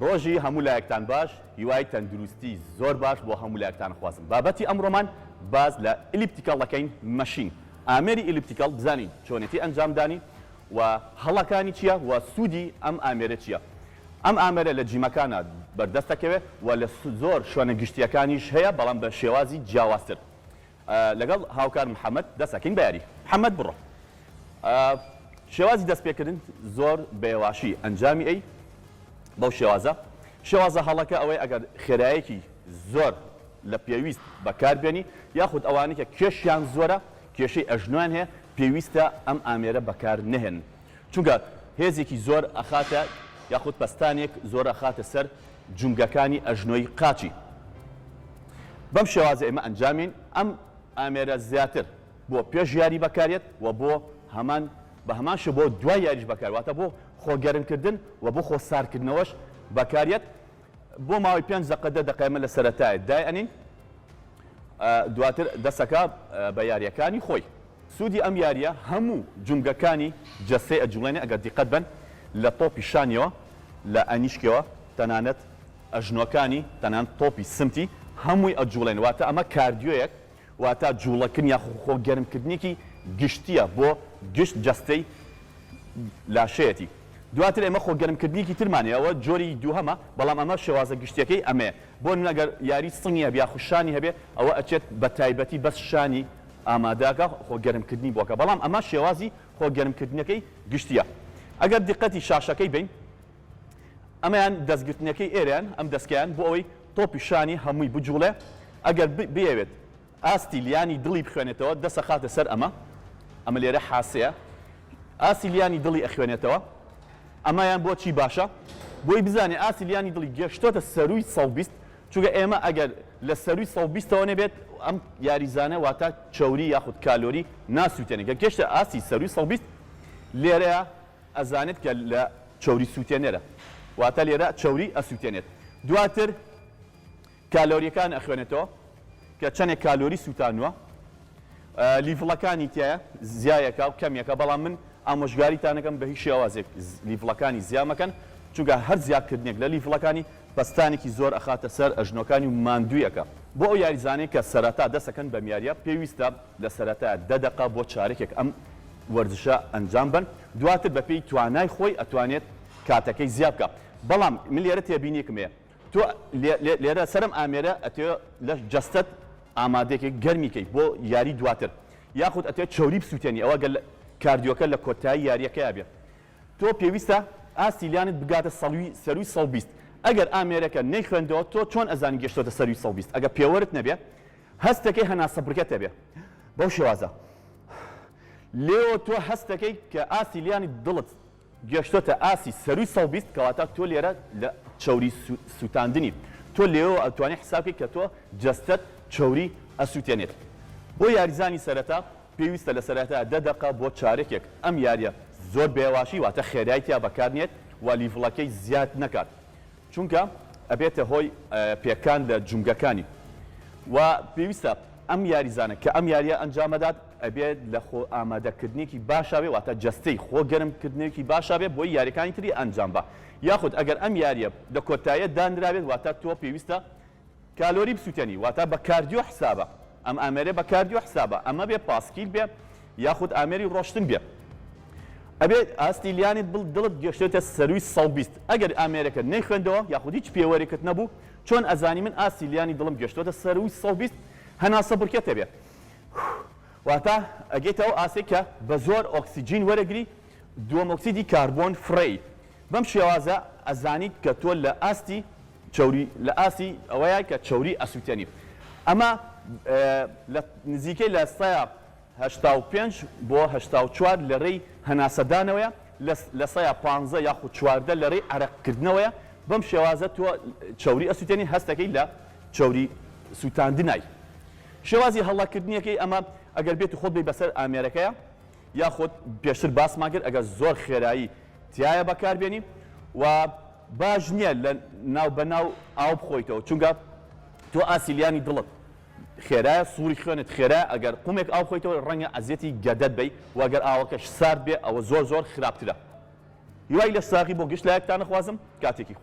ڕۆژی هەموو لایەکتان باش، هیوای تەندروستی زۆر باش بۆ هەموو لایەکتان ئەخوازم. بابەتی ئەمڕۆمان باس لە elliptical دەکەین machine، ئامێری elliptical بزانین چۆنێتی ئەنجامدانی و هەڵەکانی چیە و سوودی ئەم ئامێرە چیە. ئەم ئامێرە لە جیمەکانا بەردەست دەکەوێت و لە زۆر شوێنە گشتیەکانیش هەیە بەڵام بە شێوازی جیاوازتر. لەگەڵ هاوکار محەمەد دەست ئەکەین بە یاری. محەمەد بڕۆ. شێوازی دەست پێکردن زۆر بە یەواشی ئەنجامی ئەی بەو شێوازە. شێوازە هەڵەکە ئەوەیە ئەگەر خێرایەکی زۆر لە پێویست بەکار بێنی یاخود ئەوانەی کە کێشیان زۆرە کێشەی ئەژنۆیان هەیە پێویستە ئەم ئامێرە بەکار نەهێنن چونکە هێزێکی زۆر ئەخاتە یاخود پەستانێک زۆر ئەخاتە سەر جومگەکانی ئەژنۆی قاچی. بەم شێوازە ئێمە ئەنجامین ئەم ئامێرە زیاتر بۆ پێش یاری بەکارێت و بۆ هەمان بە هەمان شێوە بۆ دوای یاریش بەکار واتە بۆ خۆ گەرمکردن و بۆ خۆ ساردکردنەوەش بەکارێت بۆ ماوەی پێنج دەقە دە دەقە ئێمە لە سەرەتایە دایئەنین دواتر دەسەکا بە یاریەکانی خۆی. سوودی ئەم یارییە هەموو جومگەکانی جەستەی ئەجوڵێنێ ئەگەر دیقەت بەن لە تۆپی شانیەوە لە ئەنیشکەوە تەنانەت ئەژنۆکانی تەنانەت تۆپی سمتی هەمووی ئەجوڵێن واتە ئەمە کاردیۆیەک واتە جوڵەکردن یاخو خۆ گەرمکردنێکی گشتیە بۆ گشت جەستەی لاشەیەتی دواتر ئێمە خۆ گەرمکردنێکی ترمان هەیە ئەوە جۆری دووهەمە بەڵام ئەمە شێوازە گشتیەکەی ئەمەیە بۆ نمونە گەر یاری سنگی هەبێ یاخو شانی هەبێ ئەوە ئەچێت بە تایبەتی بەس شانی ئامادەکە خۆ گەرمکردنی بۆکە بەڵام ئەمە شێوازی خۆ گەرمکردنەکەی گشتیە ئەگەر دیقەتی شاشەکەی بەین ئەمەیان دەستگرتنەکەی ئێرەیان ئەم دەسکەیان بۆ ئەوەی تۆپی شانی هەمووی بجوڵێ ئەگەر بیەوێت ئاستی لیانی دڵی بخوێنێتەوە دەست ئەخاتە سەر ئەمە ئەمە لێرە حاسەیە ئاستی لیانی دڵی ئەخوێنێتەوە ئەمەیان بۆ چی باشە بۆی بزانێ ئاستی لیانی دڵی گەشتۆتە سەرووی 120 چونکە ئێمە ئەگەر لە سەرووی 120 ەوە نەبێت ئەم یاریزانە واتە چەوری یاخود کالۆری ناسووتێنێ گەر گەشتە ئاستی سەرووی 120 لێرەیە ئەزانێت کە لە چەوری سووتێنەرە واتە لێرە چەوری ئەسووتێنێت دواتر کالۆریەکان ئەخوێنێتەوە کە چەنێک کالۆری سووتانووە level ەکانی تایە زیایەکە و کەمیەکە بەڵام من ئامۆژگاریتانەکەم بە هیچ شێوازێک level ەکانی زیا مەکەن چونکە هەر زیاکردنێک لە level ەکانی پەستانێکی زۆر ئەخاتە سەر ئەژنۆکانی و ماندوویەکە بۆ ئەو یاریزانەی کە سەرەتا دەسەکەن بەم یاریە پێویستە لە سەرەتا دە دەقە بۆ چارەکێک ئەم وەرزشە ئەنجام بەن دواتر بەپێی توانای خۆی ئەتوانێت کاتەکەی زیا بکا بەڵام من لێرە تێبینیەکم هەیە تۆ لێرە سەر ئەم ئامێرە ئەتەوێ لەش جەستەت ئامادەکەی گەرمی کەی بۆ یاری دواتر یاخود ئەتەوێ چەوری بسوتێنی ئەوە گەر cardio کە لە کۆتایی یاریەکەیا بێ تۆ پێویستە ئاستی لیانت بگاتە سەڵوی سەروی 120 ئەگەر ئامێرەکە نەیخوێندەوە تۆ چۆن ئەزانی گەشتۆتە سەروی 120 ئەگەر پێوەرت نەبێ هەستەکەی هەناسەبڕکەت ئەبێ بەو شێوازە لێوە تۆ هەستەکەی کە ئاستی لیانی دڵت گەشتۆتە ئاستی سەروی 120 کەواتە تۆ لێرە لە چەوری سوتاندنی تۆ لێوە ئەتوانی حساب کەی کە تۆ جەستەت چەوری ئەسوتێنێت بۆ یاریزانی سەرەتا پێویستە لە سەرەتا دە دەقە بۆ چارەکێک ئەم یاریە زۆر بەیەواشی واتە خێرای تیا بەکار نێت و level ەکەی زیاد نەکات چونکە ئەبێتە هۆی پێکان لە جومگەکانی و پێویستە ئەم یاریزانە کە ئەم یاریە ئەنجامەدات ئەبێت لە خۆ ئامادەکردنێکی باشا بێ واتە جەستەی خۆ گەرم کردنێکی باشا بێ بۆی یاریەکانی تری ئەنجام با یاخود ئەگەر ئەم یاریە لە کۆتاییە دانرابێت واتە تۆ پێویستە کالۆری بسوتێنی واتە بە cardio حسابە ئەم ئامێرە بە cardio حسابە ئەمە بێ پاسکیل بێ یاخود ئامێری ڕۆشتن بێ ئەبێت ئاستی لیانت بڵ دڵت گەشتێتە سەروی 120 ئەگەر ئامێرەکە نەیخوێندەوە یاخود هیچ پێوەرێکت نەبوو چۆن ئەزانی من ئاستی لیانی دڵم گەشتۆتە سەروی 120 هەناسە بڕکێتە بێ واتە ئەگەیتە ئەو ئاستەی کە بە زۆر ئۆکسجین وەرەگری دووەم ئۆکسیدی کاربۆن فڕێی بەم شێوازە ئەزانیت کە تۆ لە ئاستی چەوری لە ئاستی ئەوەیە کە چەوری ئەسوتێنی ئەمە لە نزیکەی لە سەیا 85 بۆ 84 لە ڕێی هەناسەدانەوەیە لە سەیا 15 یاخود 14 لە ڕێی عەرەقکردنەوەیە بەم شێوازە تۆ چەوری ئەسوتێنی هەستەکەی لە چەوری سوتاندنای شێوازی هەڵەکردنیەکەی ئەمە ئەگەر بێت خۆت بی بەسەر ئامێرەکەیە یاخود پێشتر باسمان کرد ئەگەر زۆر خێرایی تایە بەکاربێنی و باش نییە لە ناو بە ناو ئاو بخۆیتەوە چونکە تۆ ئاستی لیانی دڵت خێرایە سوڕی خوێنت خێرایە ئەگەر قومێک ئاو بخۆیتەوە ڕەنگە ئەزیەتی گەدەت بەی و ئەگەر ئاوەکەش سارد بێ ئەوە زۆر زۆر خراپترە هیوای لەشساغی بۆ گشت لایەکتان ئەخوازم کاتێکی.